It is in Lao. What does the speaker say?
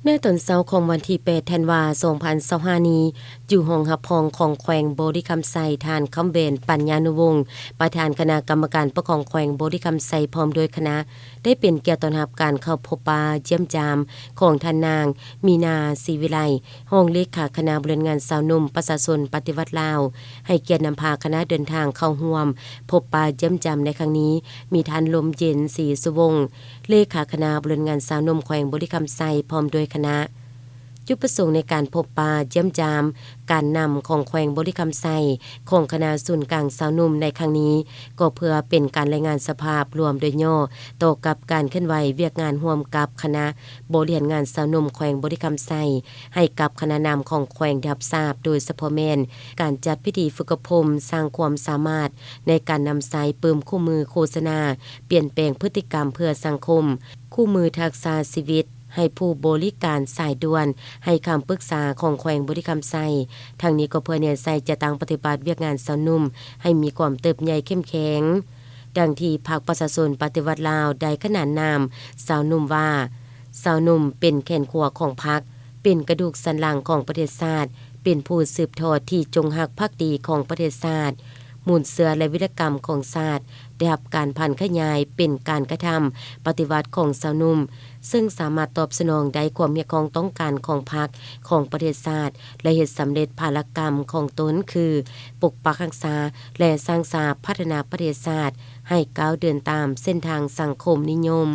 ໃນຕອນເຊົ້າຂອງວັນທີແປດທັນວາ ສອງພັນຊາວຫ້ານີ້, ຢູ່ຫ້ອງຮັບຮອງຂອງແຂວງບໍລິຄຳໄຊ, ທ່ານ ຄຳແຫວນ ປັນຍານຸວົງ, ປະທານຄະນະກຳມະການປົກຄອງແຂວງບໍລິຄຳໄຊ ພ້ອມດ້ວຍຄະນະ ໄດ້ເປັນກຽດຕ້ອນຮັບການເຂົ້າພົບປະຢ້ຽມຢາມຂອງທ່ານນາງ ມີນາ ສີວິໄລ, ຮອງເລຂາຄະນະບໍລິຫານງານຊາວໜຸ່ມປະຊາຊົນປະຕິວັດລາວ, ໃຫ້ກຽດນຳພາຄະນະເດີນທາງເຂົ້າຮ່ວມພົບປະຢ້ຽມຢາມໃນຄັ້ງນີ້ ມີທ່ານ ລົມເຢັນ ສີສຸວົງ, ເລຂາຄະນະບໍລິຫານງານຊາວໜຸ່ມແຂວງບໍລິຄຳໄຊ ພ້ອມດ້ວຍຄະນະ. ຈຸດປະສົງໃນການພົບປະຢ້ຽມຢາມການນຳຂອງແຂວງບໍລິຄຳໄຊ ຂອງຄະນະສູນກາງຊາວໜຸ່ມໃນຄັ້ງນີ້ ກໍເພື່ອເປັນການລາຍງານສະພາບລວມໂດຍຫຍໍ້ ຕໍ່ກັບການເຄື່ອນໄຫວວຽກງານຮ່ວມກັບຄະນະບໍລິຫານງານຊາວໜຸ່ມແຂວງບໍລິຄຳໄຊ ໃຫ້ກັບຄະນະນຳຂອງແຂວງໄດ້ຮັບຊາບ, ໂດຍສະເພາະແມ່ນການຈັດພິທີຝຶກອົບຮົມ, ສ້າງຄວາມສາມາດໃນການນຳໃຊ້ປື້ມຄູ່ມືໂຄສະນາ, ປ່ຽນແປງພຶດຕິກຳເພື່ອສັງຄົມ, ຄູ່ມືທັກສະຊີວິດ ໃຫ້ຜູ້ບໍລິການສາຍດ່ວນໃຫ້ຄຳປຶກສາຂອງແຂວງບໍລິຄຳໄຊ. ທັງນີ້ກໍເພື່ອແນໃສ່ຈັດຕັ້ງປະຕິບັດວຽກງານຊາວໜຸ່ມໃຫ້ມີຄວາມເຕີບໃຫຍ່ເຂັ້ມແຂງ. ດັ່ງທີ່ພັກປະຊາຊົນປະຕິວັດລາວໄດ້ຂະໜານນາມຊາວໜຸ່ມວ່າ, ຊາວໜຸ່ມເປັນແຂນຂວາຂອງພັກ, ເປັນກະດູກສັນຫຼັງຂອງປະເທດຊາດ, ເປັນຜູ້ສືບທອດທີ່ຈົງຮັກພັກດີຂອງປະເທດຊາດ, ມູນເຊື້ອ ແລະ ວິລະກຳຂອງຊາດ ໄດ້ຮັບການຜັນຂະຫຍາຍເປັນການກະທຳປະຕິວັດຂອງຊາວໜຸ່ມ, ເຊິ່ງສາມາດຕອບສະໜອງໄດ້ຄວາມຮຽກຮ້ອງຕ້ອງການຂອງພັກ, ຂອງປະເທດຊາດ ແລະ ເຮັດສຳເລັດພາລະກຳຂອງຕົນ ຄື ປົກປັກຮັກສາ ແລະ ສ້າງສາພັດທະນາປະເທດຊາດ ໃຫ້ກ້າວເດີນຕາມເສັ້ນທາງສັງຄົມນິຍົມ.